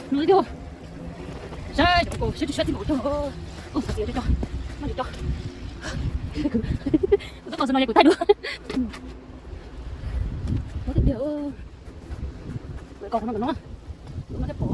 Nws thiab. Saib, saib, saib, saib, kuv xav tias cov, no cov, kuv twb qos xwb no kuv thaij dua. Ua tiag tiag, qos no no, no thiab pom.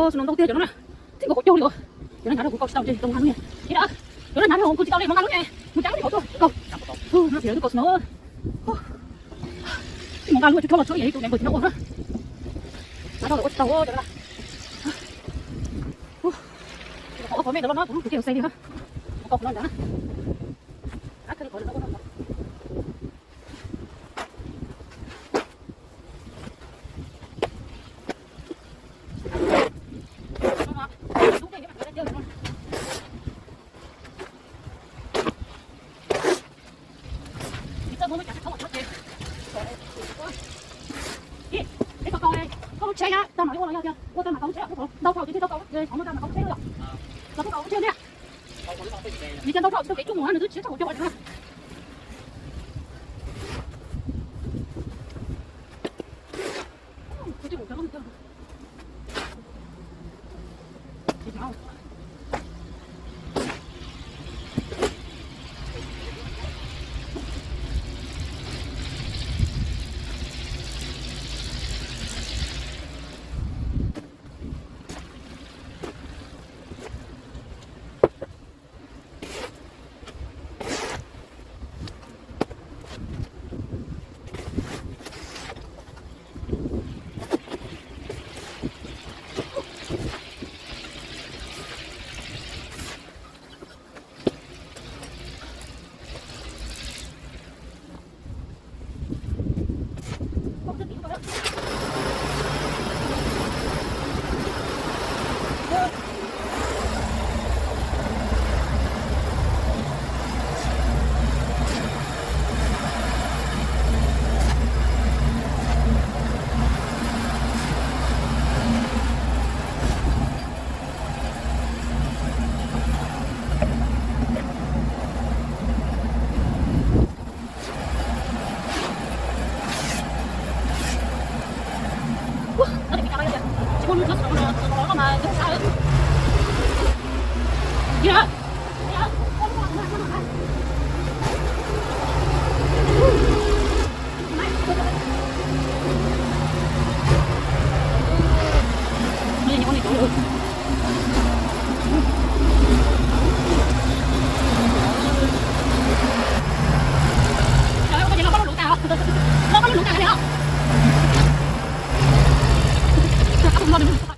Xwb no ntau tiag cov no na, txij nkaus qaum caug li os. Cov no hnyav rau kuv kaus tsis tau ces tau nqa lub ne. Ib, cov no hnyav rau kuv tsis tau li, mus nqa lub ne, mus tsa lub ne, kaus, no txiav lub kaus xwb no. Mus nqa lub tsuj tshoob los tsuj ib tug npawg tsis nyob ua na. Nqa tau lawm ua tsis tau cov no. Qhov me ntawd los no kuv lub tus kiag xais li na. Kaus no ntag. Koj lub tsheb na, tau mam li ua los yog tias ua tau mam kaus lub tsheb, ntau thaum ces thiaj tau kaus, qhov no tau mam kaus lub tsheb yom. Los tau kaus lub tsheb thiab. Vim tias ntau thaum tsis tau kev tsuj mus nws twb siab tshaj kaum caug na. Los koj lub lub tas, los koj lub lub tas li os. Ab, no nws